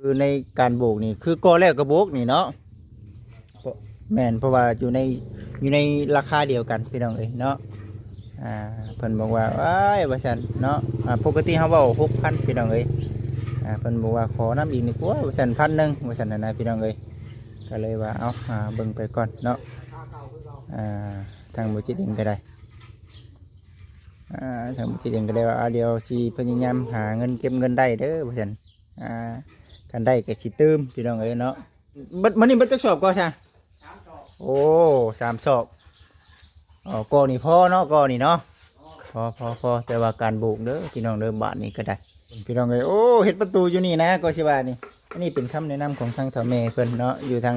ຄືໃນການໂບກນີ້ ຄືກໍ່ແລ້ວກໍໂບກນີ້ເນາະ. ແມ່ນ ເພາະວ່າຢູ່ໃນ ຢູ່ໃນລາຄາດຽວກັນພີ່ນ້ອງເອີຍເນາະ. ອ່າ ເພິ່ນບອກວ່າ ອ້າຍ ວ່າຊັ້ນເນາະ. ອ່າ ປົກກະຕິເຮົາເວົ້າຫົກພັນພີ່ນ້ອງເອີຍ. ອ່າ ເພິ່ນບອກວ່າ ຂໍນຳອີກນີ້ກວ່າ ວ່າຊັ້ນ ພັນໜຶ່ງ ວ່າຊັ້ນນະພີ່ນ້ອງເອີຍ. ກໍເລີຍວ່າ ເອົາ ອ່າ ເບິ່ງໄປກ່ອນເນາະ. ອ່າ ທາງບໍ່ຈິດເອງກໍໄດ້ ອ່າ ທາງບໍ່ຈິດເອງກໍໄດ້ວ່າ ອ່າ ດຽວຊິພະຍາຍາມຫາເງິນ ເກັບເງິນໄດ້ເດີ ວ່າຊັ້ນ. ອ່າ ຄັນໄດ້ກໍຊິຕື່ມພີ່ນ້ອງເອີຍເນາະ. ເບິດ ມື້ນີ້ເບິດຈັກສອບກໍຊະ? ໂອ້ ສາມສອບ. ອໍ ກໍນີ້ພໍເນາະ ກໍນີ້ເນາະ. ພໍ ພໍ ພໍ ແຕ່ວ່າການໂບກເດີພີ່ນ້ອງເດີ ບາດນີ້ກໍໄດ້ ພີ່ນ້ອງເອີຍ. ໂອ້ ເຮັດປະຕູຢູ່ນີ້ນະ ກໍຊິວ່ານີ້. ອັນນີ້ເປັນຄຳແນະນຳຂອງທາງເຖົ້າແມ່ເພິ່ນເນາະ ຢູ່ທາງ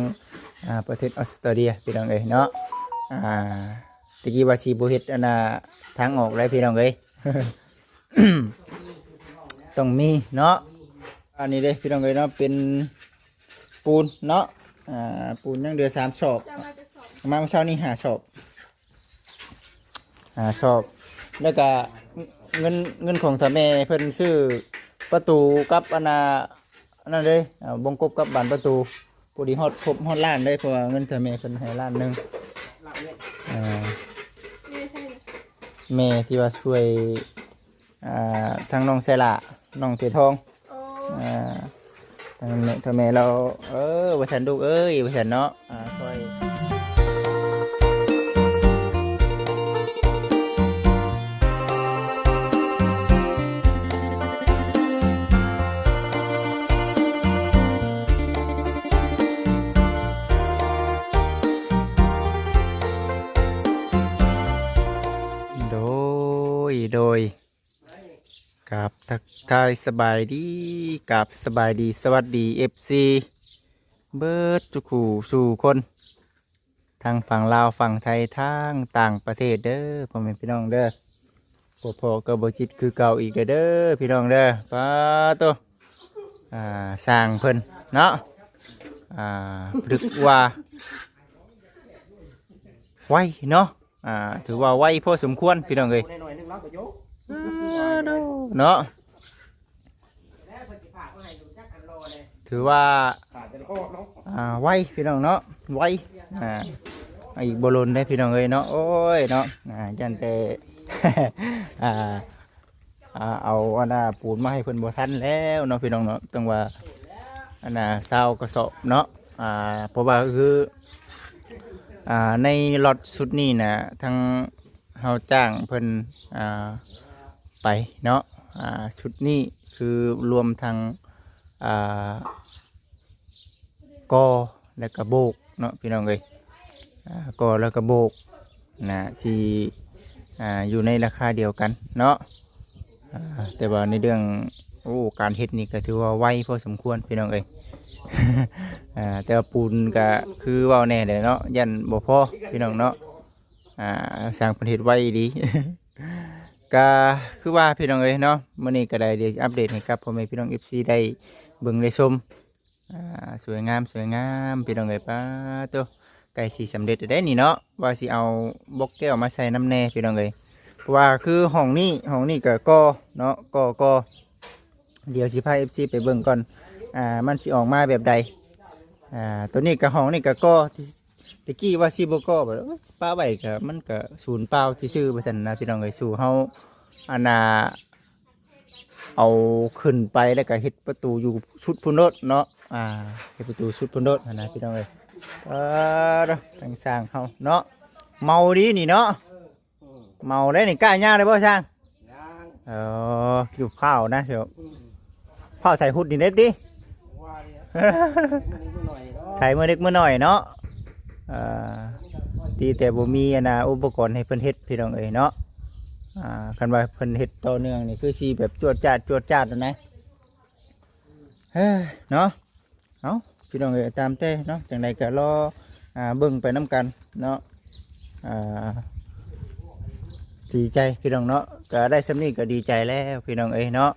ອ່າ ປະເທດອອສເຕຣເລຍ ພີ່ນ້ອງເອີຍເນາະ. ອ່າ ຕະກີ້ວ່າຊິບໍ່ເຮັດອັນນ່າ ທາງອອກໄດ້ພີ່ນ້ອງເອີຍ ຕ້ອງມີເນາະ. ອັນນີ້ເດ້ພີ່ນ້ອງເອີຍເນາະ ເປັນປູນເນາະ. ອ່າ ປູນຍັງເຫຼືອສາມສອບ ເອົາມາເຊົ້ານີ້ຫ້າສອບ ຫ້າສອບ. ແລ້ວກະເງິນ ເງິນຂອງເຖົ້າແມ່ເພິ່ນຊື້ປະຕູກັບອັນນ່າ ອັນນັ້ນເດ້ ອ່າ ວົງກົບກັບບານປະຕູ ພໍດີຮອດຄົບຮອດລ້ານເດ້ ເພາະວ່າເງິນເຖົ້າແມ່ເພິ່ນໃຫ້ລ້ານໜຶ່ງ. ອ່າ ແມ່ທີ່ວ່າຊ່ວຍ ອ່າ ທາງນ້ອງໄຊລາ ນ້ອງເທທອງ. ໂອ້ ອ່າ ທາງແມ່ ທາງແມ່ລາວ ເອີ ວ່າຊັ້ນລູກເອີຍ ວ່າຊັ້ນເນາະ. ອ່າ ຊ່ອຍ ໂດຍ ໂດຍ ກາບທັກທາຍສະບາຍດີ ກາບສະບາຍດີ ສະຫວັດດີ ເອັຟຊີ ເບິດທຸກຜູ້ສູ່ຄົນ ທັງຝັ່ງລາວ ຝັ່ງໄທ ທັງຕ່າງປະເທດເດີ ພໍ່ແມ່ພີ່ນ້ອງເດີ. ພໍ້ໆກັບບໍ່ຈິດຄືເກົ່າອີກເດີ ເດີພີ່ນ້ອງເດີ. ປາໂຕ ອ່າ ຊ່າງເພິ່ນເນາະ ອ່າ ນຶກວ່າໄວເນາະ. ອ່າ ຖືວ່າໄວພໍສົມຄວນພີ່ນ້ອງເອີຍ ເນາະ. ຖືວ່າ ອ່າ ໄວພີ່ນ້ອງເນາະ ໄວ. ອ່າ ອີກບໍ່ດົນເດ້ພີ່ນ້ອງເອີຍເນາະ. ໂອ້ຍເນາະ ອ່າ ຢ້ານແຕ່ ອ່າ ອ່າ ເອົາອັນນ່າປູນມາໃຫ້ເພິ່ນບໍ່ທັນແລ້ວເນາະ ພີ່ນ້ອງເນາະ. ຈັ່ງວ່າອັນນ່າຊາວກະສອບເນາະ. ອ່າ ເພາະວ່າຄື ອ່າ ໃນລັອດຊຸດນີ້ນະ ທາງເຮົາຈ້າງເພິ່ນ ອ່າ ໄປເນາະ. ອ່າ ຊຸດນີ້ຄືລວມທັງ ອ່າ ກໍ ແລ້ວກະໂບກເນາະ ພີ່ນ້ອງເອີຍ. ອ່າ ກໍ ແລ້ວກະໂບກນະ ຊິ ອ່າ ຢູ່ໃນລາຄາດຽວກັນເນາະ. ອ່າ ແຕ່ວ່າໃນເລື່ອງ ໂອ້ ການເຮັດນີ້ກະຖືວ່າໄວພໍສົມຄວນ ພີ່ນ້ອງເອີຍ. ອ່າ ແຕ່ວ່າປູນກະຄືເວົ້າແນ່ແຫຼະເນາະ ຢ້ານບໍ່ພໍ ພີ່ນ້ອງເນາະ. ອ່າ ຊ່າງເພິ່ນເຮັດໄວອີ່ຫຼີ. ກະຄືວ່າ ພີ່ນ້ອງເອີຍເນາະ ມື້ນີ້ກະໄດ້ ດຽວອັບເດດໃຫ້ກັບພໍ່ແມ່ພີ່ນ້ອງ ເອັຟຊີ ໄດ້ເບິ່ງໄດ້ຊົມ. ອ່າ ສວຍງາມ ສວຍງາມ ພີ່ນ້ອງເອີຍ. ປາໂຕ ໃກ້ຊິສຳເລັດແລ້ວເດ້ນີ້ເນາະ ວ່າຊິເອົາບລັອກແກ້ວມາໃສ່ນຳແດ່ ພີ່ນ້ອງເອີຍ. ເພາະວ່າຄືຫ້ອງນີ້ ຫ້ອງນີ້ກະກໍ່ເນາະ ກໍ່ ກໍ່ ດຽວຊິພາ ເອັຟຊີ ໄປເບິ່ງກ່ອນ ອ່າ ມັນຊິອອກມາແບບໃດ. ອ່າ ໂຕນີ້ກະ ຫ້ອງນີ້ກະກໍ່ ແຕ່ກີ້ວ່າຊິບໍ່ກໍ່ ບາດ ເອີຍ ປະໄວ້ກະ ມັນກະສູນເປົ່າຊື່ໆ ວ່າຊັ້ນນະ ພີ່ນ້ອງເອີຍ. ສູ່ເຮົາ ອັນນ່າ ເອົາຂຶ້ນໄປ ແລ້ວກະເຮັດປະຕູຢູ່ຊຸດພຸ້ນໂລດເນາະ. ອ່າ ເຮັດປະຕູຊຸດພຸ້ນໂລດຫັ້ນນະ ພີ່ນ້ອງເອີຍ. ເອີ ທາງຊ່າງເຮົາເນາະ ເມົາດີນີ້ເນາະ. ເມົາໄດ້ນີ້ ກ້າຍາວໄດ້ບໍ່ຊ່າງ? ຍັງ ເອີ ຢູ່ພ້າວນະ ເຈົ້າ ອືມ ພ້າວໄຖຮຸດນີ້ໄດ້ຕິ? ວ່ານີ້ ໄຖມື້ເລັກມື້ນ້ອຍເນາະ ເອີ ດີແຕ່ບໍ່ມີອັນນ່າ ອຸປະກອນໃຫ້ເພິ່ນເຮັດ ພີ່ນ້ອງເອີຍເນາະ. ອ່າ ຄັນວ່າເພິ່ນເຮັດຕໍ່ເນື່ອງນີ້ ຄືຊິແບບຈວດຈາດ ຈວດຈາດຫັ້ນນະ. ເອີ ເນາະ ເອົາ ພີ່ນ້ອງເອີຍ ຕາມແຕ່ເນາະ ຈັ່ງໃດກໍລໍ ອ່າ ເບິ່ງໄປນຳກັນເນາະ. ອ່າ ດີໃຈພີ່ນ້ອງເນາະ ກໍໄດ້ສ່ຳນີ້ກໍດີໃຈແລ້ວ ພີ່ນ້ອງເອີຍເນາະ.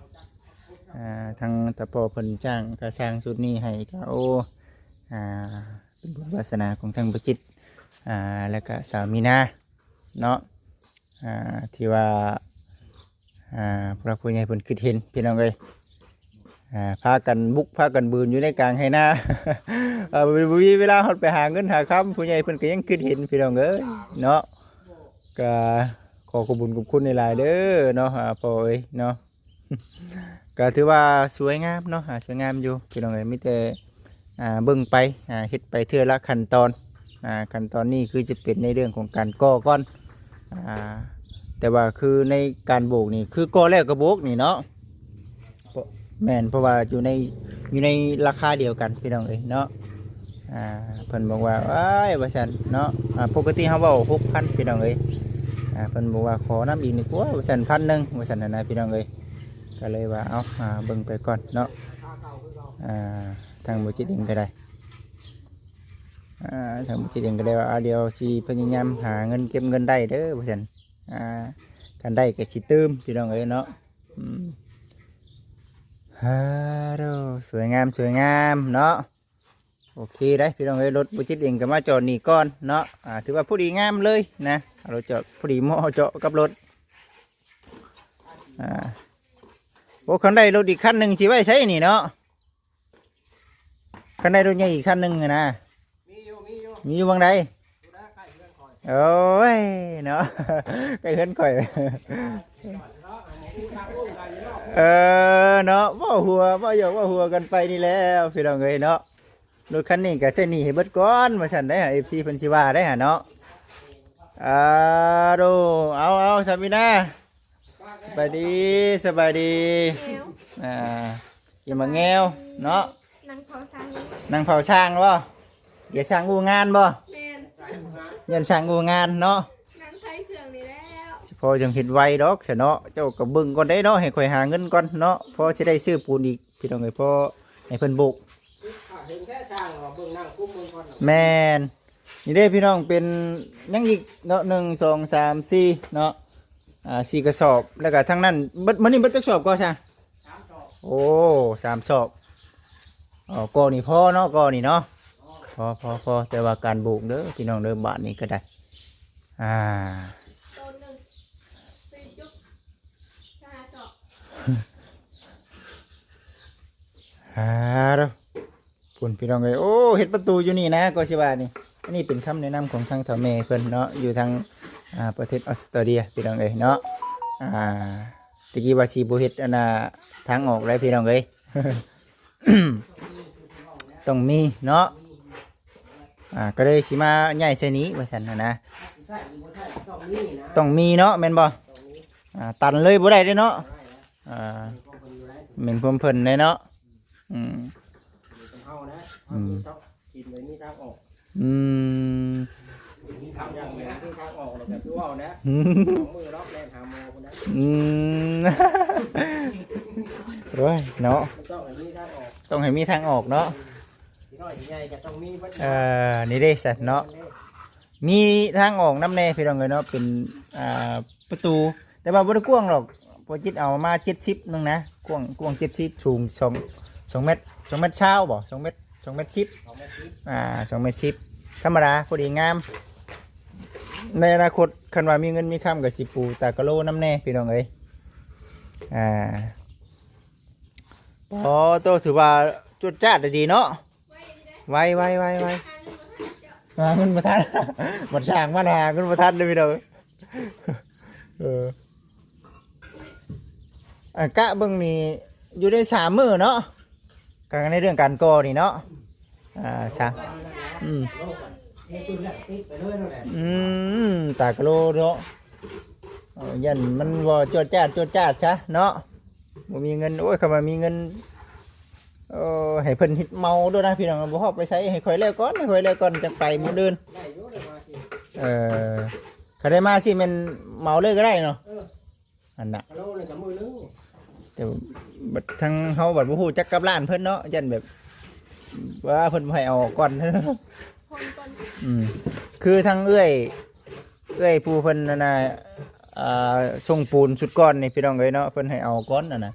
ອ່າ ທາງຕາພໍ່ເພິ່ນຈ້າງກະຊ່າງຊຸດນີ້ໃຫ້ກໍ ໂອ້ ອ່າ ເປັນບຸນວາສະໜາຂອງທາງບໍ່ຈິດ ອ່າ ແລ້ວກະສາວມີນາເນາະ. ອ່າ ທີ່ວ່າ ອ່າ ຜູ້ຫຼັກຜູ້ໃຫຍ່ເພິ່ນຄິດເຫັນ ພີ່ນ້ອງເອີຍ. ອ່າ ພາກັນບຸກພາກັນບືນຢູ່ໃນກາງໄຮ່ນາ ເອີ ບໍ່ມີເວລາຮອດໄປຫາເງິນຫາຄຳ. ຜູ້ໃຫຍ່ເພິ່ນກໍຍັງຄິດເຫັນ ພີ່ນ້ອງເອີຍເນາະ. ກໍຂໍຂອບບຸນຂອບຄຸນຫຼາຍໆເດີເນາະ ອ່າ ພໍ່ເອີຍເນາະ. ກໍຖືວ່າສວຍງາມເນາະ ອ່າ ສວຍງາມຢູ່ ພີ່ນ້ອງເອີຍ. ມີແຕ່ ອ່າ ເບິ່ງໄປ ອ່າ ເຮັດໄປເທື່ອລະຂັ້ນຕອນ. ອ່າ ຂັ້ນຕອນນີ້ຄືຈະເປັນໃນເລື່ອງຂອງການກໍ່ກ່ອນ. ອ່າ ແຕ່ວ່າຄືໃນການໂບກນີ້ ຄືກໍ່ແລ້ວກໍໂບກນີ້ເນາະ. ເພາະ ແມ່ນ ເພາະວ່າຢູ່ໃນ ຢູ່ໃນລາຄາດຽວກັນ ພີ່ນ້ອງເອີຍເນາະ. ອ່າ ເພິ່ນບອກວ່າ ໂອ້ຍ ວ່າຊັ້ນເນາະ. ອ່າ ປົກກະຕິເຮົາເວົ້າຫົກພັນ ພີ່ນ້ອງເອີຍ. ອ່າ ເພິ່ນບອກວ່າ ຂໍນຳອີກນີ້ກວ່າ ວ່າຊັ້ນ ພັນໜຶ່ງ ວ່າຊັ້ນຫັ້ນນະ ພີ່ນ້ອງເອີຍ. ກໍເລີຍວ່າ ເອົາ ອ່າ ເບິ່ງໄປກ່ອນເນາະ. ອ່າ ທາງບໍ່ຈິດເອງກໍໄດ້ ອ່າ ທາງບໍ່ຈິດເອງກໍໄດ້ວ່າ ອ່າ ດຽວຊິພະຍາຍາມຫາເງິນ ເກັບເງິນໄດ້ເດີ ວ່າຊັ້ນ. ອ່າ ຄັນໄດ້ກໍຊິຕື່ມ ພີ່ນ້ອງເອີຍເນາະ. ອືມ ຮາໂດ ສວຍງາມ ສວຍງາມເນາະ. ໂອເຄໄດ໋ ພີ່ນ້ອງເອີຍ. ລົດບໍ່ຈິດເອງກໍມາຈອດນີ້ກ່ອນເນາະ. ອ່າ ຖືວ່າພໍດີງາມເລີຍນະ ເອົາລົດຈອດພໍດີເໝາະເຈາະກັບລົດ. ອ່າ ໂອ້ ຄັນໄດ້ລົດອີກຄັນໜຶ່ງຊິໄວ້ໃສນີ້ເນາະ? ຄັນໄດ້ລົດໃຫຍ່ອີກຄັນໜຶ່ງຫັ້ນນະ ມີຢູ່ ມີຢູ່ ມີຢູ່ໝ່ອງໃດ? ຢູ່ໃນໃກ້ເຮືອນຂ້ອຍ ໂອ້ຍເນາະ ໃກ້ເຮືອນຂ້ອຍ ເອີເນາະ. ເວົ້າຫົວ ເວົ້າຫຍອກເວົ້າຫົວກັນໄປນີ້ແຫຼະ ພີ່ນ້ອງເອີຍເນາະ. ລົດຄັນນີ້ກໍໃຊ້ໜີ້ໃຫ້ເບິດກ່ອນ ວ່າຊັ້ນໄດ໋ ເອັຟຊີເພິ່ນຊິວ່າໄດ໋ຫາເນາະ. ອາໂດ ເອົາ ເອົາ ສາມີນາ ສະບາຍດີ ສະບາຍດີ. ແງວ ອ່າ ກິນໝາກແງວເນາະ. ນັ່ງເຝົ້າຊ່າງ ນັ່ງເຝົ້າຊ່າງບໍ່? ດຽວຊ່າງອູ້ງານບໍ່? ແມ່ນ ຢ້ານຊ່າງອູ້ງານເນາະ. ນັ່ງໄຖເຄື່ອງນີ້ແລ້ວ ຊິພໍຈັ່ງເຮັດໄວດອກຊະເນາະ. ເຈົ້າກໍເບິ່ງກ່ອນເດ້ເນາະ ໃຫ້ຂ້ອຍຫາເງິນກ່ອນເນາະ ພໍຊິໄດ້ຊື້ປູນອີກ ພີ່ນ້ອງເອີຍ. ພໍໃຫ້ເພິ່ນໂບກ ຖ້າເຫັນແທ້ຊ່າງວ່າເບິ່ງນັ່ງກຸ້ມເບິ່ງກ່ອນ. ແມ່ນ. ນີ້ເດ້ພີ່ນ້ອງ ເປັນຫຍັງອີກເນາະ ໜຶ່ງ ສອງ ສາມ ສີ່ເນາະ. ອ່າ ສີ່ກະສອບ ແລ້ວກະທາງນັ້ນເບິດ ມື້ນີ້ເບິດຈັກສອບກໍຊ່າງ? ສາມສອບ. ໂອ້ ສາມສອບ. ອໍ ກໍນີ້ພໍເນາະ ກໍນີ້ເນາະ ພໍ ພໍ ພໍ. ແຕ່ວ່າການໂບກເດີພີ່ນ້ອງເດີ ບາດນີ້ກໍໄດ້. ອ່າ ໂຕໜຶ່ງ ສີ່ຈຸດຫ້າສອບ. ອ່າ ເດີ ພຸ້ນພີ່ນ້ອງເອີຍ. ໂອ້ ເຮັດປະຕູຢູ່ນີ້ນະ ກໍຊິວ່ານີ້. ອັນນີ້ເປັນຄຳແນະນຳຂອງທາງເຖົ້າແມ່ເພິ່ນເນາະ ຢູ່ທາງ ອ່າ ປະເທດອອສເຕຣເລຍ ພີ່ນ້ອງເອີຍເນາະ. ອ່າ ແຕ່ກີ້ວ່າຊິບໍ່ເຮັດອັນນ່າ ທາງອອກໄດ໋ ພີ່ນ້ອງເອີຍ ຕ້ອງມີເນາະ. ອ່າ ກໍເລີຍຊິມາຍ້າຍໃສ່ນີ້ວ່າຊັ້ນນະ. ຕ້ອງມີເນາະ ແມ່ນບໍ່? ອ່າ ຕັນເລີຍບໍ່ໄດ້ເດ້ເນາະ. ອ່າ ແມ່ນຄວາມເພິ່ນເດ້ເນາະ. ອືມ ເຮົານະ ອືມ ມີທາງອອກ ອືມ ມີທາງອອກແລ້ວກໍຄືເວົ້ານະ ອືມ ສອງມື້ລອກແລ່ນຫາໝໍພຸ້ນນະ. ອືມ ໂອ້ຍເນາະ ມັນຕ້ອງໃຫ້ມີທາງອອກ ຕ້ອງໃຫ້ມີທາງອອກເນາະ. ນ້ອຍໃຫຍ່ກໍຕ້ອງມີເບິດ. ເອີ ນີ້ເດ້ຊັ້ນເນາະ ມີທາງອອກນຳແດ່ ພີ່ນ້ອງເອີຍເນາະ. ເປັນ ອ່າ ປະຕູ ແຕ່ວ່າບໍ່ໄດ້ກວ້າງດອກ ພໍ່ຈິດເອົາມາເຈັດສິບໜຶ່ງນະ. ກວ້າງ ກວ້າງເຈັດສິບ ສູງສອງ ສອງແມັດ ສອງແມັດຊາວບໍ່? ສອງແມັດ ສອງແມັດສິບ ສອງແມັດສິບ ອ່າ ສອງແມັດສິບ ທຳມະດາ ພໍດີງາມ. ໃນອະນາຄົດຄັນວ່າມີເງິນມີຄຳກໍຊິປູຕາກະໂລນຳແດ່ ພີ່ນ້ອງເອີຍ. ອ່າ ອໍ ໂຕ ຖືວ່າຈວດຈາດດີເນາະ. ໄວ ໄວ ໄວ ໄວ. ຫາເງິນບໍ່ທັນ ບັດຊ່າງມາຫາເງິນບໍ່ທັນເດ້ພີ່ນ້ອງ. ເອີ ອັນກະເບິ່ງນີ້ຢູ່ໄດ້ສາມມື້ເນາະ ກະໃນເລື່ອງການກໍ່ນີ້ເນາະ. ອ່າ ສາມ ອືມ ອືມ ຕາກະໂລເນາະ. ເອີ ຢ້ານມັນບໍ່ຈວດຈາດ ຈວດຈາດຊະເນາະ. ບໍ່ມີເງິນ ໂອ້ຍ ຄັນວ່າມີເງິນ ໂອ້ ໃຫ້ເພິ່ນເຮັດເໝົາໂລດນະພີ່ນ້ອງ. ບໍ່ຮອດໄປໃສ ໃຫ້ຂ້ອຍແລ້ວກ່ອນ ໃຫ້ຂ້ອຍແລ້ວກ່ອນ ຈັ່ງໄປມື້ອື່ນ. ເອີ ຄັນໄດ້ມາຊິແມ່ນເໝົາເລີຍກໍໄດ້ເນາະ. ເອີ ອັນນະ ກະໂລໜຶ່ງກະມື້ໜຶ່ງ. ແຕ່ບັດທາງເຮົາບັດບໍ່ຮູ້ຈັກກັບຮ້ານເພິ່ນເນາະ ຢ້ານແບບວ່າເພິ່ນບໍ່ໃຫ້ເອົາອອກກ່ອນ. ຄົນ ຄົນ ອືມ ຄືທາງເອື້ອຍ ເອື້ອຍຜູ້ເພິ່ນນັ້ນນະ ອ່າ ສົ່ງປູນຊຸດກ່ອນນີ້ ພີ່ນ້ອງເອີຍເນາະ ເພິ່ນໃຫ້ເອົາກ່ອນຫັ້ນນະ.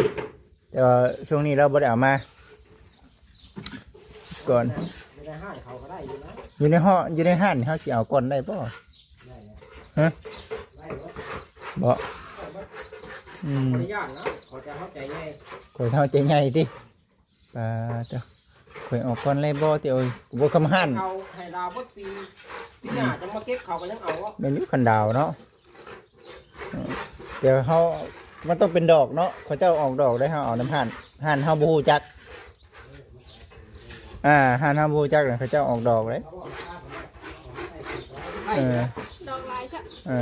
ແຕ່ວ່າຊ່ວງນີ້ລາວບໍ່ໄດ້ເອົາມາກ່ອນ. ຢູ່ໃນຮ້ານເຂົາກໍໄດ້ຢູ່ນະ. ຢູ່ໃນຮ້ານ ຢູ່ໃນຮ້ານເຮົາຊິເອົາກ່ອນໄດ້ບໍ່? ໄດ້ແຫຼະ ຮະ? ໄດ້ເບິດ ບໍ່? ອືມ ບໍ່ໄດ້ຢ້ານນະ ເຂົາຈະເຮົາໃຈໃຫຍ່ ເຂົາເຮົາໃຈໃຫຍ່ຕິ. ປາດເຈົ້າ ຂ້ອຍອອກກ່ອນແລ້ວບໍ່ຕິ ໂອ້ຍ ບໍ່ຄຳຫັ້ນ ເຂົາໃຫ້ດາວເບິດປີ ປີໜ້າຈະມາເກັບເຂົາກໍຍັງເອົາ ແມ່ນຢູ່ ຄັນດາວເນາະ ເອີ ແຕ່ເຮົາ ມັນຕ້ອງເປັນດອກເນາະ ເຂົາເຈົ້າອອກດອກໄດ້ ເຮົາເອົານຳຮ້ານ ຮ້ານເຮົາບໍ່ຮູ້ຈັກ ອ່າ ຮ້ານເຮົາບໍ່ຮູ້ຈັກ ເຂົາເຈົ້າອອກດອກເດ້ ເອີ ດອກຫຼາຍຊະ ເອີ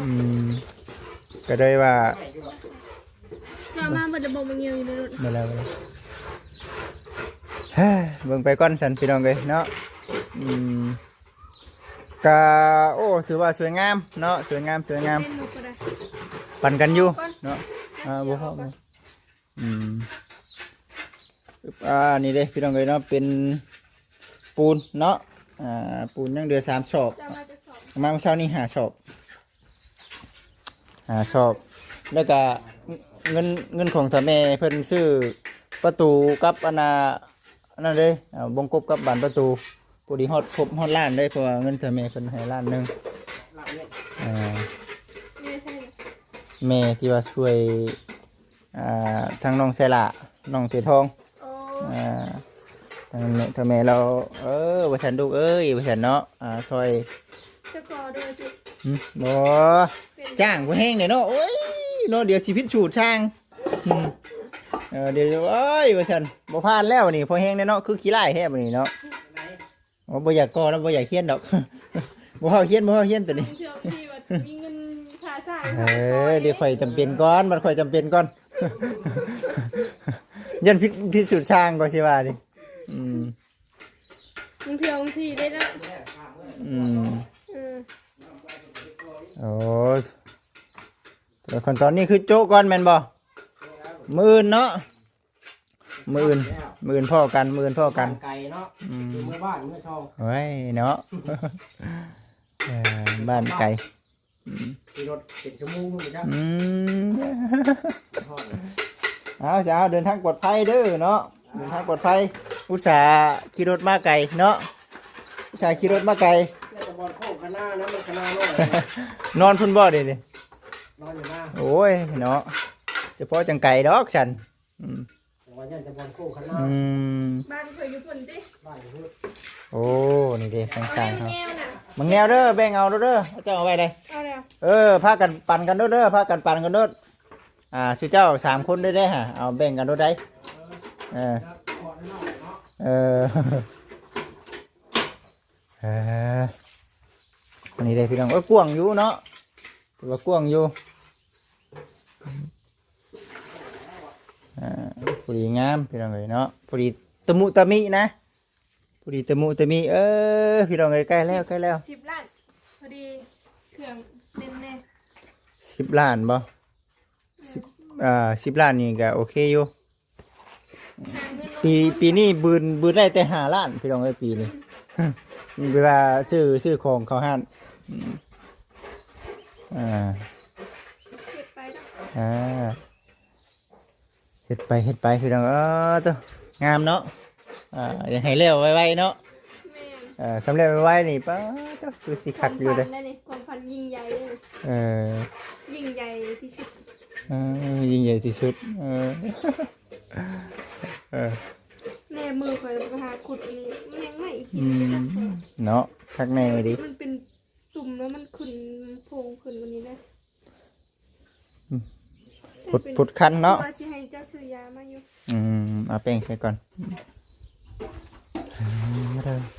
ອືມ ກໍໄດ້ວ່າ ມາ ມາເບິດລະບົບມັນເງີຍຢູ່ໃນລົດ ມາແລ້ວ ມາແລ້ວ ເບິ່ງໄປກ່ອນຊັ້ນພີ່ນ້ອງເອີຍເນາະ ອືມ ກະ ໂອ້ ຖືວ່າສວຍງາມເນາະ ສວຍງາມ ສວຍງາມ ເປັນນົກກໍໄດ້ ປັນກັນຢູ່ເນາະ ອ່າ ບໍ່ພໍ ອືມ ອ່າ ນີ້ເດ້ພີ່ນ້ອງເອີຍເນາະ ເປັນປູນເນາະ ອ່າ ປູນຍັງເຫຼືອສາມສອບ ເອົາມາເຊົ້ານີ້ຫ້າສອບ ຫ້າສອບ ແລ້ວກະເງິນ ເງິນຂອງຖ້າແມ່ເພິ່ນຊື້ປະຕູກັບອັນນ່າ ອັນນັ້ນເດ້ ອ່າ ວົງກົບກັບບານປະຕູ ພໍດີຮອດຄົບຮອດລ້ານເດ້ ເພາະວ່າເງິນຖ້າແມ່ເພິ່ນໃຫ້ລ້ານໜຶ່ງ ອ່າ ແມ່ທີ່ວ່າຊ່ວຍ ອ່າ ທາງນ້ອງໄຊລາ ນ້ອງເຕທອງ ໂອ້ ອ່າ ທາງແມ່ ທາງແມ່ລາວ ເອີ ວ່າຊັ້ນລູກເອີຍ ວ່າຊັ້ນເນາະ ອ່າ ຊ່ອຍ ຈະກໍໂດຍ ຫຶ ບໍ່ ເປັນ ຈ້າງບໍ່ແຮງເດ້ເນາະ ໂອ້ຍ ເນາະ ດຽວຊິຜິດສູດຊ່າງ ຫຶ ເອີ ດຽວ ໂອ້ຍ ວ່າຊັ້ນ ບໍ່ຜ່ານແລ້ວນີ້ ພໍແຮງແດ່ເນາະ ຄືຂີ້ຮ້າຍແທ້ບາດນີ້ເນາະ. ໂອ້ ບໍ່ຢາກກໍ່ແລ້ວ ບໍ່ຢາກຮຽນດອກ ບໍ່ເຮົາຮຽນ ບໍ່ເຮົາຮຽນຕົວນີ້ ບາງເທື່ອບາງທີວ່າມີເງິນຄ່າສ້າງ ເອີ ເອີ ເດ້ ຂ້ອຍຈຳເປັນກ່ອນ ບັດຂ້ອຍຈຳເປັນກ່ອນ ຢ້ານຜິດ ຜິດສູດຊ່າງກໍຊິວ່ານີ້ ອືມ ບາງເທື່ອບາງທີເດ້ເນາະ ອືມ ເອີ ໂອ້ ແຕ່ຂັ້ນຕອນນີ້ຄືໂຈະກ່ອນແມ່ນບໍ່? ມື້ອື່ນເນາະ ມື້ອື່ນ ມື້ອື່ນພໍ້ກັນ ມື້ອື່ນພໍ້ກັນ ບ້ານໄກເນາະ ອືມ ຢູ່ເມືອບ້ານເມືອຊ່ອງ ໂອ້ຍເນາະ ເອີ ບ້ານໄກ ອືມ ຂີ່ລົດເປັນຊົ່ວໂມງພຸ້ນຈ້ະ ອືມ ຮອດ ເອົາຊະ ເດີນທາງປອດໄພເດີເນາະ ເດີນທາງປອດໄພ ອຸດສ່າຂີ່ລົດມາໄກເນາະ ອຸດສ່າຂີ່ລົດມາໄກ ແຕ່ບ່ອນໂຄ້ງຄະນານະ ມັນຄະນານ້ອຍ ນອນພຸ້ນບໍ່ເດນີ້? ນອນຢູ່ນາ ໂອ້ຍເນາະ ສະເພາະຈັ່ງໄກດອກຊັ້ນ ອືມ ວ່າຢ້ານຈະບ່ອນໂຄ້ງຄະນາ ອືມ ບ້ານຂ້ອຍຢູ່ພຸ້ນຕິ ບ້ານຢູ່ພຸ້ນ ໂອ້ ນີ້ເດ້ ຕ່າງໆ ເຮົາ ແງວນະ ບັກແງວເດີ ແບ່ງເອົາໂລດເດີ ເຈົ້າເອົາໄວ້ໃດ ເອົາແລ້ວ ເອີ ພາກັນປັນກັນໂລດເດີ ພາກັນປັນກັນໂລດ ອ່າ ຊຸເຈົ້າສາມຄົນເດີ ເອົາແບ່ງກັນໂລດໃດ ເອີ ເອີ ເອີ ອັນນີ້ເດ້ພີ່ນ້ອງ ໂອ້ຍ ກວ້າງຢູ່ເນາະ ຖືວ່າກວ້າງຢູ່ ອ່າ ພໍດີງາມພີ່ນ້ອງເອີຍເນາະ ພໍດີຕະມຸຕະມິນະ ພໍດີຕະມຸຕະມິ ເອີ ພີ່ນ້ອງເອີຍ ໃກ້ແລ້ວ ໃກ້ແລ້ວ ສິບລ້ານ ພໍດີເຄື່ອງເຕັມແນ່ ສິບລ້ານບໍ່? ສິບ ອ່າ ສິບລ້ານນີ້ກໍໂອເຄຢູ່ ຫາເງິນ ປີ ປີນີ້ບືນ ບືນໄດ້ແຕ່ຫ້າລ້ານພີ່ນ້ອງເອີຍ ປີນີ້ ເວລາຊື້ ຊື້ຂອງເຂົ້າຮ້ານ ອືມ ອ່າ ເກັບໄປເນາະ ອ່າ ເຮັດໄປ ເຮັດໄປພີ່ນ້ອງ ເອີ ໂຕ ງາມເນາະ ອ່າ ຢາກໃຫ້ແລ້ວໄວໆເນາະ ແມ່ນ ເອີ ຄັນແລ້ວໄວໆນີ້ ປາດໂຕ ຄືຊິຄັກຢູ່ເດ້ ຄວາມຝັນ ຄວາມຝັນຍິ່ງໃຫຍ່ເດ້ ເອີ ຍິ່ງໃຫຍ່ທີ່ສຸດ ເອີ ຍິ່ງໃຫຍ່ທີ່ສຸດ ເອີ ເອີ ແລມືຂ້ອຍໄປຫາຂຸດອັນນີ້ ມັນຍັງໃໝ່ອີກ ອືມ ເນາະ ຄັກແນ່ເດ ມັນເປັນ ຕຸ່ມແລ້ວມັນຂຶ້ນໂພງຂຶ້ນກວ່ານີ້ເດ້ ອືມ ຜົດ ຜົດຄັນເນາະ ວ່າຊິໃຫ້ເຈົ້າຊື້ຢາມາຢູ່ ອືມ ເອົາແປ້ງໃສ່ກ່ອນ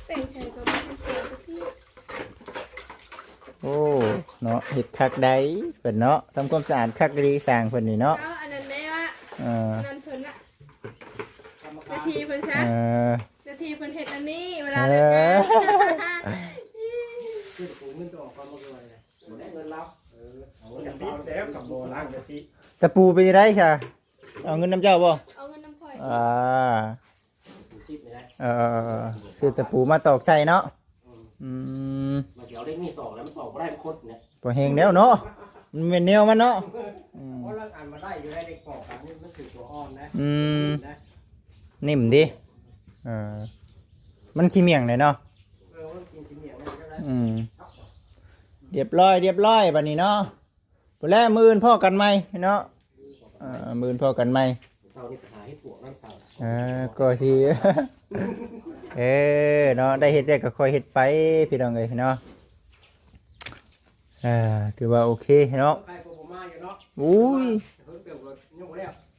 ແປ້ງໃສ່ກ່ອນ ໂອ້ ເນາະ ເຮັດຄັກໃດເພິ່ນເນາະ ທຳຄວາມສະອາດຄັກດີ ຊ່າງເພິ່ນນີ້ເນາະ ເອົາອັນນັ້ນໄດ້ວະ ເອີ ອັນນັ້ນເພິ່ນນະ ໜ້າທີ່ເພິ່ນຊະ ເອີ ໜ້າທີ່ເພິ່ນເຮັດອັນນີ້ ເວລາເລີກງານ ເອີ ຊື້ຕະປູເງິນຈະອອກກ່ອນບໍ່ຄືວ່າໃດ ບໍ່ໄດ້ເງິນລາວ ເອີ ເອົາເງິນລາວແລ້ວກໍບໍ່ລ້າງກະຊິ ຕະປູເປັນຈັ່ງໃດຊະ ເອົາເງິນນຳເຈົ້າບໍ່? ເອົາເງິນນຳຂ້ອຍ ອ່າ ເອີ ຊື້ຕະປູມາຕອກໃສ່ເນາະ ອືມ ອືມ ມັນຊິເອົາເຫຼັກນີ້ຕອກແລ້ວ ມັນຕອກບໍ່ໄດ້ ມັນຄົດເນຍ ບໍ່ແຮງແລ້ວເນາະ ມັນແມ່ນແນວມັນເນາະ ອືມ ເພາະລາງອັນມາໄດ້ຢູ່ໃນເຫຼັກປອກ ອັນນີ້ມັນຖືຕົວອ່ອນນະ ອືມ ນະ ນີ້ມດີ ເອີ ມັນຂີ້ໝ້ຽງເດ້ເນາະ ເອີ ມັນກິນຂີ້ໝ້ຽງໄດ້ ອືມ ລຽບຮ້ອຍ ລຽບຮ້ອຍບາດນີ້ເນາະ ພຸ້ນແຫຼະ ມື້ອື່ນພໍ້ກັນໃໝ່ເນາະ ເອີ ມື້ອື່ນພໍ້ກັນໃໝ່ ເຊົ້ານີ້ໄປຫາ ເອີ ກໍຊິ ເອີ ເນາະ ໄດ້ເຮັດໄດ້ກໍຄ່ອຍເຮັດໄປ ພີ່ນ້ອງເອີຍເນາະ. ເອີ ຖືວ່າໂອເຄເນາະ. ໂອ້ຍ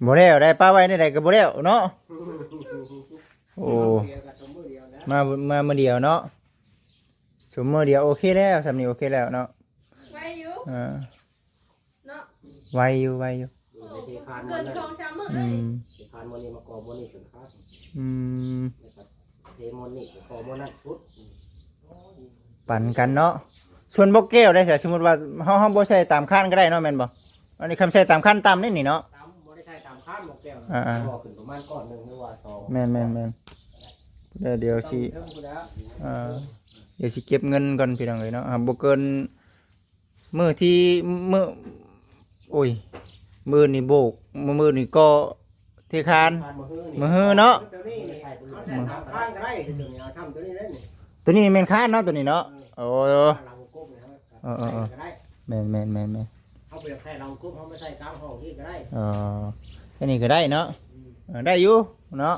ບໍ່ແລ້ວໄດ໋ ປະໄວ້ແນວໃດກໍບໍ່ແລ້ວເນາະ. ໂອ້ ມາ ມາມື້ດຽວເນາະ ຊຸມມື້ດຽວ ໂອເຄແລ້ວ ຊ່ຳນີ້ໂອເຄແລ້ວເນາະ. ໄວຢູ່ ເອີ ເນາະ ໄວຢູ່ ໄວຢູ່. ເອີ ເກີນສອງສາມມື້ເລີຍ ອືມ ເທຄານມື້ນີ້ມາກໍ່ມື້ນີ້ຂຶ້ນຄານ ອືມ ເທມື້ນີ້ກໍຄໍ່ມື້ນັ້ນສຸດ ປັນກັນເນາະ. ສ່ວນບໍ່ແກ້ວໄດ້ຊະ ສົມມຸດວ່າເຮົາ ເຮົາບໍ່ໃສ່ຕາມຄານກໍໄດ້ເນາະ ແມ່ນບໍ່? ອັນນີ້ຄຳໃສ່ຕາມຄານຕ່ຳນີ້ນີ້ເນາະ ຕ່ຳ ບໍ່ໄດ້ໃສ່ຕາມຄານບໍ່ແກ້ວ ອ່າໆ ກໍຂຶ້ນປະມານກ້ອນໜຶ່ງ ຫຼືວ່າສອງ ແມ່ນໆໆ ແລ້ວດຽວຊິ ເອີ ດຽວຊິເກັບເງິນກ່ອນ ພີ່ນ້ອງເອີຍເນາະ. ອ່າ ບໍ່ເກີນ ມື້ທີ່ ມື້ ໂອ້ຍ ມື້ນີ້ໂບກ ມື້ນີ້ກໍເທຄານ ມື້ຮືເນາະ. ຕົວນີ້ແມ່ນຄານເນາະ ຕົວນີ້ເນາະ. ໂອ້ ເອີໆໆ ແມ່ນໆໆ ເຮົາບໍ່ຢາກໃສ່ຫຼັງກົບ ເຮົາມາໃສ່ກາງຫ້ອງນີ້ກໍໄດ້ ອໍ ແຄ່ນີ້ກໍໄດ້ເນາະ. ເອີ ໄດ້ຢູ່ເນາະ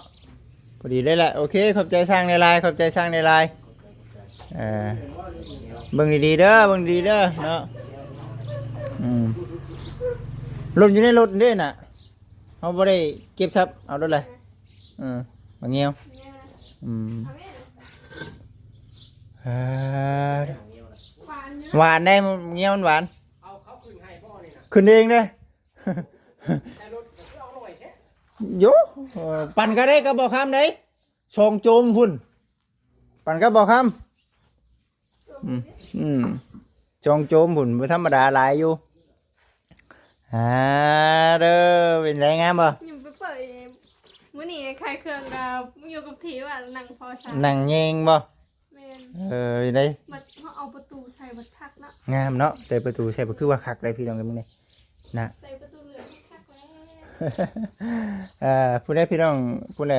ພໍດີເລີຍແຫຼະ. ໂອເຄ ຂອບໃຈຊ່າງຫຼາຍໆ ຂອບໃຈຊ່າງຫຼາຍໆ. ເອີ ເບິ່ງດີໆເດີ ເບິ່ງດີໆເດີເນາະ. ອືມ ຫຼົ່ນຢູ່ໃນລົດເດ້ນະ ເຮົາບໍ່ໄດ້ເກັບຊັບ ເອົາໂລດແຫຼະ. ເອີ ໝາກງຽວ ອືມ ຫວານໄດ໋ ໝາກງຽວມັນຫວານ. ຂຶ້ນເອງເດ້. ໂຢ ເອີ ປັ່ນກໍໄດ້ກັບບໍ່ຄຳໄດ໋ ສອງໂຈມພຸ້ນ ປັ່ນກັບບໍ່ຄຳ. ອືມ ອືມ ສອງໂຈມພຸ້ນ ບໍ່ທຳມະດາ ຫຼາຍຢູ່. ອ່າ ເດີ ເປັນໄງ ງາມບໍ່? ຍັງໄປເປີດ ມື້ນີ້ຂາຍເຄື່ອງກໍຢູ່ກັບທີ່ວ່າ ນັ່ງພໍຊະ ນັ່ງແຍງບໍ່? ແມ່ນ ເອີ ໄດ້ ບັດເຮົາເອົາປະຕູໃສ່ບັດຄັກເນາະ. ງາມເນາະ ໃສ່ປະຕູໃສ່ ຄືວ່າຄັກໄດ໋ ພີ່ນ້ອງເອີຍ ມື້ນີ້ນະ ໃສ່ປະຕູເຫຼືອງຄັກແລ້ວ. ເອີ ຜູ້ໃດ ພີ່ນ້ອງ ຜູ້ໃດ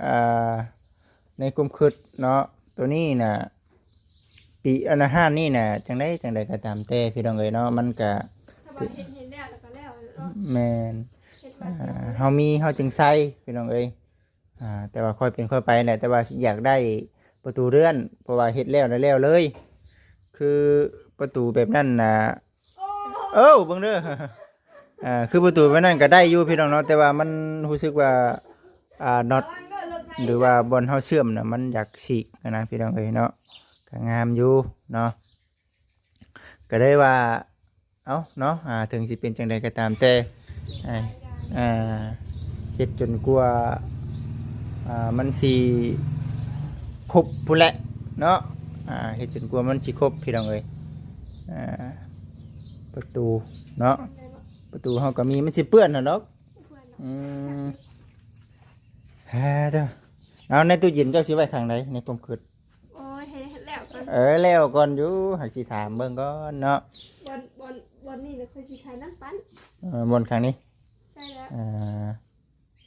ອ່າ ໃນຄວາມຄິດເນາະ ໂຕນີ້ນະ ປີ ອັນ ຮ້ານນີ້ນະ ຈັ່ງໃດ ຈັ່ງໃດກໍຕາມແຕ່ ພີ່ນ້ອງເອີຍເນາະ ມັນກະ ຖ້າວ່າເຮັດໃຫ້ແລ້ວ ແລ້ວກໍແລ້ວເນາະ. ແມ່ນ ເຮັດມາ ອ່າ ເຮົາມີເຮົາຈຶ່ງໃສ່ ພີ່ນ້ອງເອີຍ. ອ່າ ແຕ່ວ່າຄ່ອຍເປັນຄ່ອຍໄປແຫຼະ ແຕ່ວ່າຢາກໄດ້ປະຕູເລື່ອນ ເພາະວ່າເຮັດແລ້ວແລ້ວເລີຍ ຄືປະຕູແບບນັ້ນນະ. ເອີ ເບິ່ງເດີ ອ່າ ຄືປະຕູແບບນັ້ນກໍໄດ້ຢູ່ ພີ່ນ້ອງເນາະ ແຕ່ວ່າມັນຮູ້ສຶກວ່າ ອ່າ ນັອດ ຫຼືວ່າບ່ອນເຮົາເຊື່ອມນະ ມັນຢາກສີກນະ ພີ່ນ້ອງເອີຍເນາະ. ກໍງາມຢູ່ເນາະ ກໍເລີຍວ່າ ເອົາເນາະ ອ່າ ເຖິງຊິເປັນຈັ່ງໃດກໍຕາມແຕ່ ອ່າ ເຮັດຈົນກວ່າ ອ່າ ມັນຊິຄົບພຸ້ນແຫຼະເນາະ ອ່າ ເຮັດຈົນກວ່າມັນຊິຄົບ ພີ່ນ້ອງເອີຍ. ອ່າ ປະຕູເນາະ ປະຕູເຮົາກໍມີ ມັນຊິເປື້ອນຫັ້ນດອກ. ອືມ ເອົາ ໃນຕູ້ເຢັນເຈົ້າຊິໄວ້ຂ້າງໃດ ໃນຄວາມຄິດ? ໂອ້ຍ ໃຫ້ ໃຫ້ແລ້ວກ່ອນ ເອີ ແລ້ວກ່ອນຢູ່ ຫາກຊິຖາມເບິ່ງກ່ອນເນາະ. ບ່ອນ ບ່ອນ ບ່ອນນີ້ນະ ຂ້ອຍຊິຂາຍນ້ຳປັ່ນ. ເອີ ບ່ອນຂ້າງນີ້? ໃຊ່ແລ້ວ ອ່າ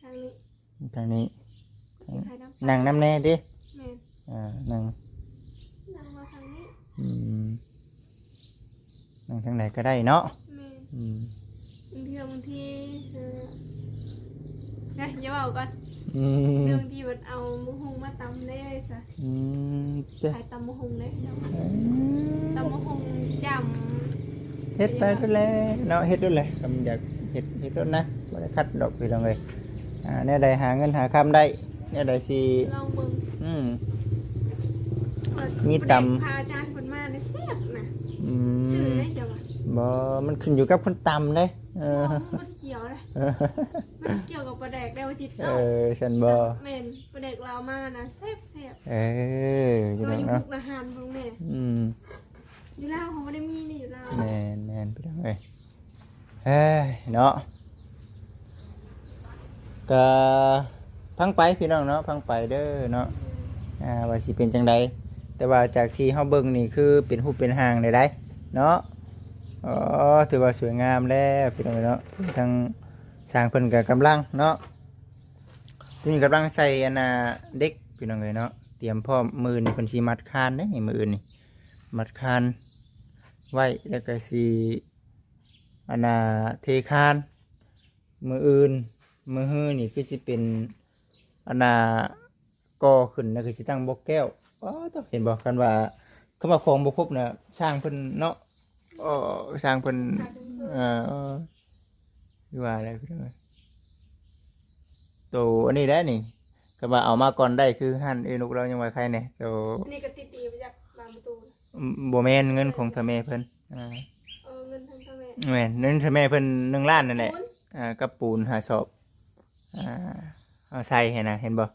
ຂ້າງນີ້ ຂ້າງນີ້ ຂ້ອຍຊິຂາຍນ້ຳປັ່ນ ນັ່ງນຳແດ່ຕິ. ແມ່ນ ອ່າ ນັ່ງ ນັ່ງມາທາງນີ້. ອືມ ນັ່ງທາງໃດກໍໄດ້ເນາະ. ແມ່ນ ອືມ ບາງເທື່ອ ບາງທີ ເອີ ນະ ຢ່າເວົ້າກ່ອນ. ອືມ ບາງທີບັດເອົາໝາກຫຸ່ງມາຕຳເດ້ຊະ. ອືມ ຂາຍຕຳໝາກຫຸ່ງເດ້ ເອີ ຕຳໝາກຫຸ່ງຈ້ຳ ເຮັດໄປພຸ້ນແຫຼະເນາະ ເຮັດໂລດແຫຼະ ຄຳຢາກເຮັດ ເຮັດໂລດນະ ບໍ່ໄດ້ຂັດດອກ ພີ່ນ້ອງເອີຍ. ອ່າ ແນວໃດຫາເງິນຫາຄຳໄດ້ ແນວໃດຊິ ລອງເບິ່ງ. ອືມ ມີຕຳ ພະອາຈານເພິ່ນມາໄດ້ແຊບນະ. ອືມ ຊື່ໄດ້ເຈົ້າວ່າ ບໍ່ ມັນຂຶ້ນຢູ່ກັບຄົນຕຳເດ້. ເອີ ບໍ່ ມັນບໍ່ໄດ້ກ່ຽວເດ້ ມັນກ່ຽວກັບປາແດກແລ້ວຈິດ. ເອີ ຊັ້ນບໍ່? ແມ່ນ ປາແດກລາວມານະແຊບໆ. ເອີ ຢູ່ເນາະ ມຸກດາຫານເບິ່ງແມ່. ອືມ ຢູ່ລາວເຮົາບໍ່ໄດ້ມີນີ້ ຢູ່ລາວ. ແມ່ນໆ ພີ່ນ້ອງເອີຍ ເອີຍ ເນາະ ກະຟັງໄປ ພີ່ນ້ອງເນາະ ຟັງໄປເດີເນາະ ອ່າ ວ່າຊິເປັນຈັ່ງໃດ. ແຕ່ວ່າຈາກທີ່ເຮົາເບິ່ງນີ້ ຄືເປັນຮູບເປັນຮ່າງໄດ້ໄດ໋ເນາະ. ອໍ ຖືວ່າສວຍງາມແລ້ວ ພີ່ນ້ອງເອີຍເນາະ. ທາງຊ່າງເພິ່ນກະກຳລັງເນາະ ນີ້ກຳລັງໃສ່ອັນນ່າ ເດັກ ພີ່ນ້ອງເອີຍເນາະ ຕຽມພ້ອມ. ມື້ນີ້ເພິ່ນຊິມັດຄານເດ້ນີ້ ມື້ອື່ນນີ້ ມັດຄານໄວ້ ແລ້ວກໍຊິ ອັນນ່າ ເທຄານ ມື້ອື່ນ ມື້ຮືນີ້ຄືຊິເປັນອັນນ່າ ກໍ່ຂຶ້ນນະ ຄືຊິຕັ້ງບລັອກແກ້ວ. ອໍ ເຫັນບໍ່ ຄັນວ່າ ຄຳວ່າຂອງບໍ່ຄົບນະ ຊ່າງເພິ່ນເນາະ ເອີ ຊ່າງເພິ່ນ ເອີ ຄືວ່າແຫຼະພີ່ນ້ອງເອີຍ ໂຕອັນນີ້ແຫຼະນີ້ ກໍວ່າເອົາມາກ່ອນໄດ້ ຄືຮ້ານເອື້ອຍນົກລາວຍັງວ່າໄຄແດ່ ໂຕ ອັນນີ້ກໍຕິດດີມາຈາກບານປະຕູ ອືມ ບໍ່ແມ່ນເງິນຂອງທ້າວແມ່ເພິ່ນ ອ່າ ເອີ ເງິນທາງທ້າວແມ່ ແມ່ນ ເງິນທ້າວແມ່ເພິ່ນໜຶ່ງລ້ານນັ້ນແຫຼະ ປູນ ອ່າ ກັບປູນຫ້າສອບ ອ່າ ເຮົາໃສ່ຫັ້ນນະ ເຫັນບໍ່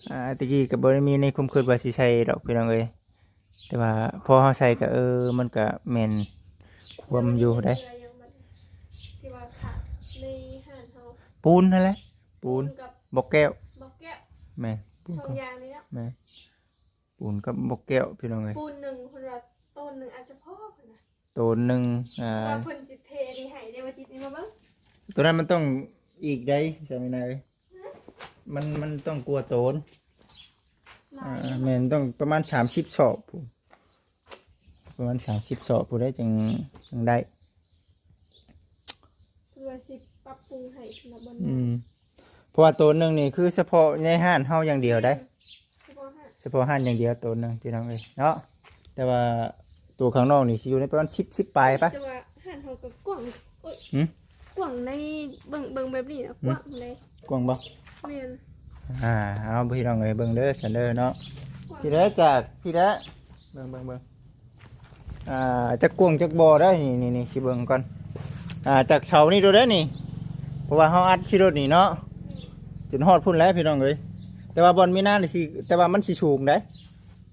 ອ່າ ແຕ່ກີ້ກໍບໍ່ໄດ້ມີໃນຄວາມຄິດວ່າຊິໃສ່ດອກພີ່ນ້ອງເອີຍ ແຕ່ວ່າພໍເຮົາໃສ່ກໍ ເອີ ມັນກໍແມ່ນຄວາມຢູ່ເດ້ ທີ່ວ່າຂາດໃນຮ້ານເຮົາ ປູນຫັ້ນແຫຼະ ປູນ ປູນກັບ ບລັອກແກ້ວ ບລັອກແກ້ວ ແມ່ນ ປູນ ສອງຢ່າງນີ້ເນາະ ແມ່ນ ປູນກັບບລັອກແກ້ວພີ່ນ້ອງເອີຍ ປູນໜຶ່ງເພິ່ນວ່າໂຕນໜຶ່ງອາດຈະພໍເພິ່ນວ່າ ໂຕນໜຶ່ງ ອ່າ ວ່າເພິ່ນຊິເທນີ້ໃຫ້ເດ້ ວ່າຈິດນີ້ມາເບິ່ງ ໂຕນັ້ນມັນຕ້ອງອີກໄດ໋ ສາມີນາເອີຍ ມັນ ມັນຕ້ອງກວ່າໂຕນ ຫຼາຍ ອ່າ ແມ່ນ ຕ້ອງປະມານສາມສິບສອບພຸ້ນ ປະມານສາມສິບສອບພຸ້ນໄດ໋ ຈຶ່ງ ຈຶ່ງໄດ້ ເພື່ອຊິປັບປຸງໃຫ້ເນາະ ບ່ອນ ອືມ ເພາະວ່າໂຕນໜຶ່ງນີ້ຄືສະເພາະໃນຮ້ານເຮົາຢ່າງດຽວໄດ໋ ອືມ ສະເພາະຮ້ານ ສະເພາະຮ້ານຢ່າງດຽວໂຕນໜຶ່ງພີ່ນ້ອງເອີຍເນາະ ແຕ່ວ່າໂຕຂ້າງນອກນີ້ຊິຢູ່ໃນປະມານສິບ ສິບປາຍປະ ແຕ່ວ່າຮ້ານເຮົາກໍກວ້າງ ໂອ້ຍ ຫື? ກວ້າງໃນເບິ່ງ ເບິ່ງແບບນີ້ນະ ຫື? ກວ້າງເດ້ ກວ້າງບໍ່? ແມ່ນ ອ່າ ເອົາພີ່ນ້ອງເອີຍ ເບິ່ງເດີຊັ້ນເດີເນາະ ກວ້າງ ພີ່ແຫຼະ ຈາກ ພີ່ແຫຼະ ເບິ່ງ ເບິ່ງ ເບິ່ງ ອ່າ ຈັກກວ້າງຈັກບໍ່ໄດ໋ ນີ້ ນີ້ ນີ້ ຊິເບິ່ງກ່ອນ ອ່າ ຈາກເສົານີ້ໂດດເດ້ນີ້ ເພາະວ່າເຮົາອັດຂີ້ລົດນີ້ເນາະ ຈົນຮອດພຸ້ນແຫຼະພີ່ນ້ອງເອີຍ ແຕ່ວ່າບ່ອນມີນານີ້ຊິ ແຕ່ວ່າມັນຊິສູງໄດ໋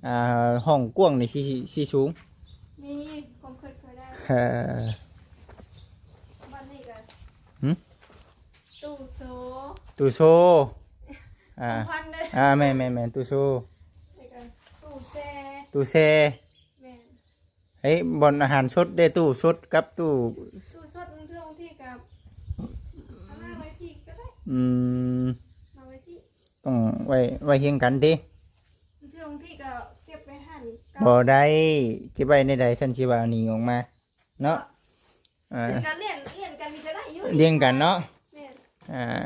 ອ່າ ຫ້ອງກວ້າງນີ້ຊິ ຊິສູງ ມີຄວາມຄິດເຄີຍໄດ້ ເອີ ບັດນີ້ກໍ ຫຶ? ຕູ້ໂຊ ຕູ້ໂຊ ອ່າ ຂອງຂວັນເດ້ ອ່າ ແມ່ນໆໆ ຕູ້ໂຊ ແລ້ວກໍຕູ້ແຊ່ ຕູ້ແຊ່ ແມ່ນ ເອີ ບ່ອນອາຫານສົດເດ້ ຕູ້ສົດກັບຕູ້ ຕູ້ສົດ ບາງເທື່ອບາງທີກໍເອົາມາໄວ້ພີ້ກໍໄດ້ ອືມ ມາໄວ້ພີ້ ຕ້ອງໄວ້ ໄວ້ຮຽງກັນຕິ ບາງເທື່ອບາງທີກໍເກັບໄວ້ຫັ້ນ ບໍ່ໄດ້ ເກັບໄວ້ແນວໃດ ຊັ້ນຊິວ່າໜີອອກມາເນາະ ອ່າ ເປັນການລຽນ ລຽນກັນນີ້ກໍໄດ້ຢູ່ ລຽງກັນເນາະ ແມ່ນ ອ່າ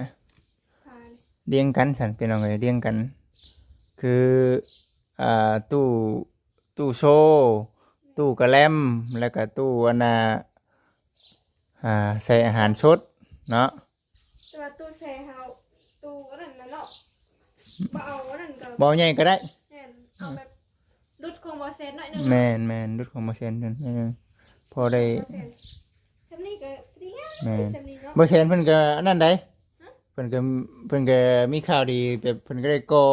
ລຽງກັນຊັ້ນພີ່ນ້ອງເອີຍ ລຽງກັນ ຄື ອ່າ ຕູ້ ຕູ້ໂຊ ຕູ້ກະແລັມ ແລ້ວກະຕູ້ອັນນ່າ ອ່າ ໃສ່ອາຫານສົດເນາະ ແຕ່ວ່າຕູ້ແຊ່ເຮົາ ຕູ້ອັນນັ້ນນະເນາະ ບໍ່ເອົາອັນນັ້ນກໍ ບໍ່ເອົາໃຫຍ່ກໍໄດ້ ແມ່ນ ເອົາແບບຫຼຸດຂອງບໍ່ແຊນໜ້ອຍໜຶ່ງ ແມ່ນໆ ຫຼຸດຂອງບໍ່ແຊນໜ້ອຍໜຶ່ງ ພໍໄດ້ ບໍ່ແຊນ ສ່ຳນີ້ກໍດີງາມ ແມ່ນ ສ່ຳນີ້ເນາະ ບໍ່ແຊນເພິ່ນກໍອັນນັ້ນໃດ ຮະ? ເພິ່ນກໍ ເພິ່ນກໍມີຂ່າວດີ ແບບເພິ່ນກໍໄດ້ກໍ່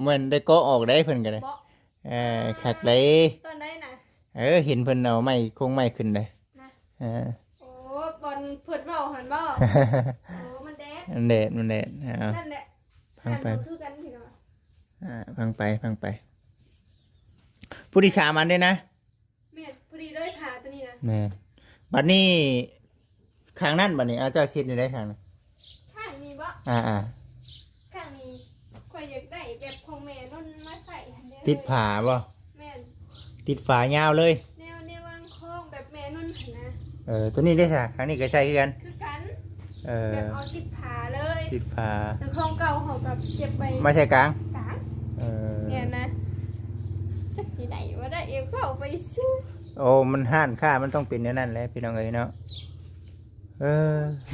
ແມ່ນໄດ້ກໍ່ອອກໄດ໋ ເພິ່ນກໍໄດ້ ບໍ່ ເອີ ອ່າ ຄັກເດ້ ຕອນໃດນະ? ເອີ ເຫັນເພິ່ນເອົາໄມ້ ໂຄງໄມ້ຂຶ້ນເດ້ ນະ ເອີ ໂອ້ ບ່ອນເພິ່ນເວົ້າຫັ້ນບໍ່? ໂອ້ ມັນແດດ ມັນແດດ ມັນແດດ ເອົາ ນັ້ນແຫຼະ ຟັງໄປ ຄືກັນພີ່ນ້ອງ ອ່າ ຟັງໄປ ຟັງໄປ ຜູ້ທີ່ສາມອັນເດ້ນະ ແມ່ນ ພໍດີເລີຍຜ້າຕົວນີ້ນະ ແມ່ນ ບັດນີ້ ຂ້າງນັ້ນບັດນີ້ ເອົາ ເຈົ້າຊິເຮັດແນວໃດຂ້າງນັ້ນ? ຂ້າງນີ້ບໍ? ອ່າໆ ຂ້າງນີ້ຂ້ອຍຢາກໄດ້ແບບຂອງແມ່ນົນມາໃສ່ຫັ້ນເດ້ ຕິດຝາບໍ? ແມ່ນ ຕິດຝາຍາວເລີຍ ແນວ ແນວວາງຂອງແບບແມ່ນົນຫັ້ນນະ ເອີ ຕົວນີ້ເດ້ຊະ? ຂ້າງນີ້ກໍໃສ່ຄືກັນ ຄືກັນ ເອີ ແບບເອົາຕິດຝາເລີຍ ຕິດຝາ ແລ້ວຂອງເກົ່າເຮົາກໍເກັບໄວ້ ມາໃສ່ກາງ ກາງ ເອີ ແມ່ນນະ ຈັກຊິໄດ້ບໍ່ໄດ້ ເອີ ເວົ້າໄປຊື່ ໂອ້ ມັນຮ້ານຄ້າມັນຕ້ອງເປັນແນວນັ້ນແຫຼະພີ່ນ້ອງເອີຍເນາະ ເອີ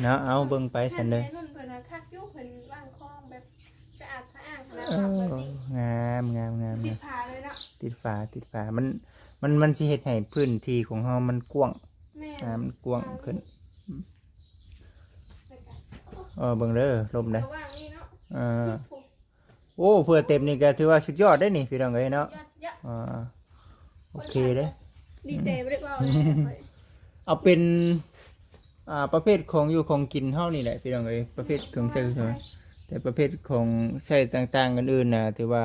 ເນາະ ເອົາເບິ່ງໄປຊັ້ນເດີ ແມ່ນ ແມ່ນຸ່ນເພິ່ນວ່າຄັກຢູ່ ເພິ່ນວາງຂອງແບບສະອາດສະອ້ານຂະໜາດ ເອີ ແບບນີ້ ງາມ ງາມ ງາມ ຕິດຝາເລີຍເນາະ ຕິດຝາ ຕິດຝາ ມັນ ມັນ ມັນຊິເຮັດໃຫ້ພື້ນທີ່ຂອງເຮົາມັນກວ້າງ ແມ່ນ ອ່າ ມັນກວ້າງຂຶ້ນ ແລ້ວກໍ ເອີ ເບິ່ງເດີ ລົມເດ້ ລະຫວ່າງນີ້ເນາະ ເອີ ໂອ້ ເພື່ອເຕັມນີ້ກໍຖືວ່າສຸດຍອດເດ້ນີ້ ພີ່ນ້ອງເອີຍເນາະ ຍອດ ຍອດ ອ່າ ໂອເຄເດ້ ດີໃຈບໍ່ໄດ້ເວົ້າເລີຍ ເອົາເປັນ ອ່າ ປະເພດຂອງຢູ່ຂອງກິນເຮົານີ້ແຫຼະ ພີ່ນ້ອງເອີຍ ປະເພດເຄື່ອງໃຊ້ ແຕ່ປະເພດຂອງໃຊ້ຕ່າງໆ ອື່ນໆ ນະ ຖືວ່າ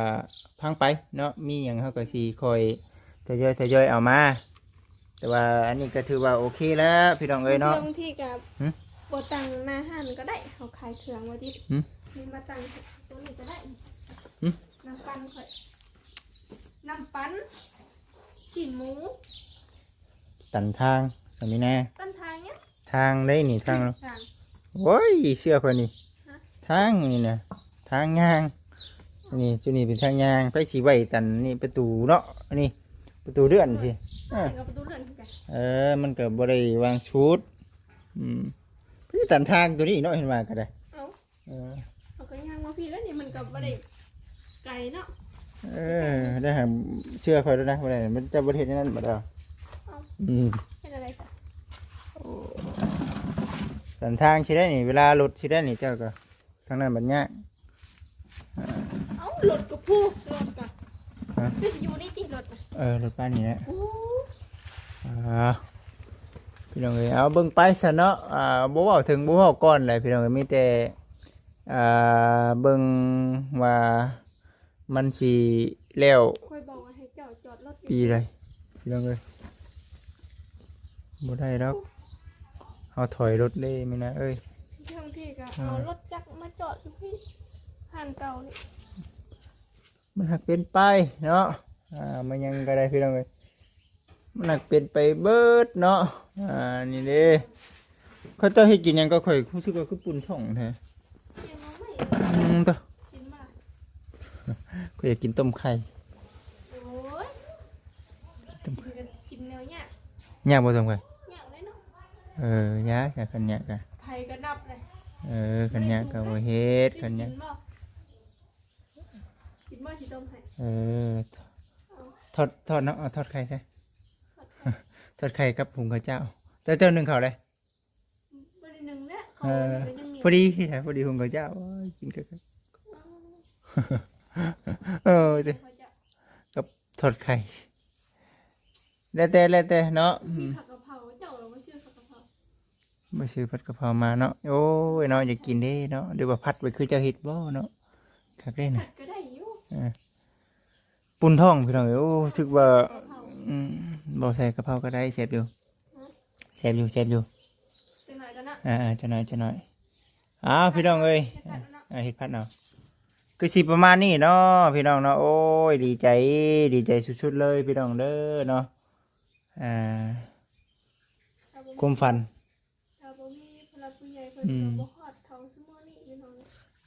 ຟັງໄປເນາະ ມີຫຍັງເຮົາກໍຊິຄ່ອຍທະຍອຍ ທະຍອຍເອົາມາ ແຕ່ວ່າອັນນີ້ກໍຖືວ່າໂອເຄແລ້ວ ພີ່ນ້ອງເອີຍເນາະ ບາງທີກໍ ຫຶ? ບໍ່ຕັ້ງໜ້າຮ້ານກໍໄດ້ ເຮົາຂາຍເຄື່ອງວ່າຕິ ຫຶ? ນີ້ມາຕັ້ງຕົວນີ້ກໍໄດ້ ຫຶ? ນ້ຳປັ່ນຂ້ອຍ ນ້ຳປັ່ນ ຊີ້ນໝູ ຕັນທາງ ສາມີນາ ຕັນທາງຫຍັງ? ທາງເດ້ນີ້ ທາງ ທາງ ໂອ້ຍ ເຊື່ອຂ້ອຍນີ້ ຮະ? ທາງນີ້ນະ ທາງຍ່າງ ນີ້ ຈຸດນີ້ເປັນທາງຍ່າງ ໃຜຊິໄວ້ຕັນນີ້ ປະຕູເນາະ ອັນນີ້ປະຕູເລື່ອນຊິ ເອີ ກໍປະຕູເລື່ອນຄືກັນ ເອີ ມັນກໍບໍ່ໄດ້ວາງຊຸດ ອືມ ໄປຕັນທາງຕົວນີ້ເນາະ ເຫັນວ່າກໍໄດ້ ເອົ້າ ເອີ ເຮົາກໍຍ່າງມາພີ້ແລ້ວນີ້ ມັນກໍບໍ່ໄດ້ໄກເນາະ ເອີ ໄດ້ຫາ ເຊື່ອຂ້ອຍໂລດນະ ບໍ່ໄດ້ ມັນຈະບໍ່ເຮັດແນວນັ້ນບັດເອົາ ເອົ້າ ອືມ ເຮັດແນວໃດຊະ ໂອ້ ຕັນທາງຊິໄດ້ນີ້ ເວລາລົດຊິໄດ້ນີ້ ເຈົ້າກໍ ທາງນັ້ນບັດຍາກ ເອົ້າ ລົດກໍພູ້ ລົດກໍ ຮະ ຄືຊິຢູ່ນີ້ຕິ ລົດນະ ເອີ ລົດປ້ານີ້ແຫຼະ ໂອ້ ອ່າ ພີ່ນ້ອງເອີຍ ເອົາເບິ່ງໄປຊະເນາະ ອ່າ ບໍ່ເວົ້າເຖິງບໍ່ເວົ້າກ່ອນແຫຼະ ພີ່ນ້ອງເອີຍ ມີແຕ່ ອ່າ ເບິ່ງວ່າມັນຊິແລ້ວ ຂ້ອຍບອກວ່າໃຫ້ເຈົ້າຈອດລົດຢູ່ ປີໃດ ພີ່ນ້ອງເອີຍ ບໍ່ໄດ້ດອກ ເຮົາຖອຍລົດເດ້ ມີນາເອີຍ ບາງທີກໍເອົາ ອ່າ ລົດຈັກມາຈອດຢູ່ພີ້ ຮ້ານເກົ່ານີ້ ມັນຫາກເປັນໄປເນາະ ອ່າ ມັນຫຍັງກໍໄດ້ ພີ່ນ້ອງເອີຍ ມັນຫາກເປັນໄປເບິດເນາະ ອ່າ ນີ້ເດ້ ເຂົາເຈົ້າເຮັດກິນຫຍັງກໍ ຂ້ອຍຮູ້ສຶກວ່າຄືປຸ້ນທ້ອງແທ້ ແກງໜໍ່ໄມ້ ອືມ ໂທ້ ກິນບໍ່ລະ ຂ້ອຍຢາກກິນຕົ້ມໄຂ່ ໂອ້ຍ ກິນຕົ້ມ ກິນແນວຍາກ ຍາກບໍ່ ຕົ້ມໄຂ່ ຍາກເລີຍເນາະ ເອີ ຍາກ ຄັນຍາກກະ ໄຜກໍນັບເລີຍ ເອີ ຄັນຍາກກໍບໍ່ເຮັດ ຄັນຍາກ ກິນບໍ່ ກິນບໍ່ຊິຕົ້ມໃຫ້ ເອີ ທອດ ທອດເນາະ ເອົາທອດໄຂ່ໃສ່ ທອດໄຂ່ ທອດໄຂ່ກັບຫຸງເຂົ້າເຈົ້າ ເຈົ້າ ເຈົ້າໜຶ້ງເຂົ້າເດ້ ບໍ່ໄດ້ໜຶ້ງແຫຼະ ເອີ ພໍດີ ພໍດີຫຸງເຂົ້າເຈົ້າ ໂອ້ຍ ກິນກັບ ເອີ ເອີ ເດ້ ເຂົ້າເຈົ້າ ກັບທອດໄຂ່ ແລ້ວແຕ່ ແລ້ວແຕ່ເນາະ ມີ ອືມ ຜັດກະເພົາ ເຈົ້າລະບໍ່ຊື້ຜັດກະເພົາ ບໍ່ຊື້ຜັດກະເພົາມາເນາະ ໂອ້ຍເນາະ ຢາກກິນເດ້ເນາະ ຫຼືວ່າຜັດໄປຄືເຈົ້າເຮັດບໍ່ເນາະ ຄັກເດ້ນະ ຜັດກໍໄດ້ຢູ່ ເອີ ປຸ້ນທ້ອງ ພີ່ນ້ອງເອີຍ ໂອ້ ຮູ້ສຶກວ່າ ກະເພົາ ອືມ ບໍ່ໃສ່ກະເພົາກໍໄດ້ ແຊບຢູ່ ຮະ ແຊບຢູ່ ແຊບຢູ່ ຈັກໜ້ອຍກ່ອນເນາະ ອ່າໆ ຈັກໜ້ອຍ ຈັກໜ້ອຍ ອ້າວ ພີ່ນ້ອງເອີຍ ເຮັດຜັດເນາະ ອ່າ ເຮັດຜັດເນາະ ຄືຊິປະມານນີ້ເນາະ ພີ່ນ້ອງເນາະ ໂອ້ຍ ດີໃຈ ດີໃຈສຸດໆເລີຍ ພີ່ນ້ອງເດີເນາະ ອ່າ ຄວາມຝັນ ຖ້າບໍ່ມີຜູ້ຫຼັກຜູ້ໃຫຍ່ເພິ່ນ ອືມ ກໍບໍ່ຮອດເທົ່າຊຸມື້ນີ້ພີ່ນ້ອງ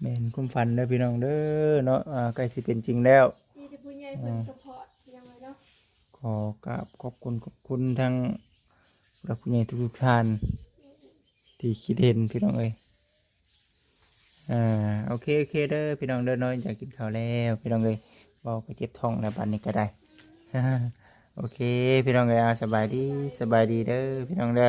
ແມ່ນຄວາມຝັນເດີພີ່ນ້ອງເດີເນາະ ອ່າ ໃກ້ຊິເປັນຈິງແລ້ວ ມີແຕ່ຜູ້ໃຫຍ່ເພິ່ນ ອ່າ ຊັບພອດ ພີ່ນ້ອງເອີຍເນາະ ຂໍກາບຂອບຄຸນ ຂອບຄຸນທາງຜູ້ຫຼັກຜູ້ໃຫຍ່ທຸກໆທ່ານ ແມ່ນ ທີ່ຄິດເຫັນພີ່ນ້ອງເອີຍ ອ່າ ໂອເຄ ໂອເຄເດີພີ່ນ້ອງເດີເນາະ ຢາກກິນເຂົ້າແລ້ວພີ່ນ້ອງເອີຍ ເວົ້າກໍເຈັບທ້ອງແລ້ວບັດນີ້ກໍໄດ້ ໂອເຄ ພີ່ນ້ອງເອີຍ ອ່າ ສະບາຍດີ ສະບາຍດີເດີພີ່ນ້ອງເດີ.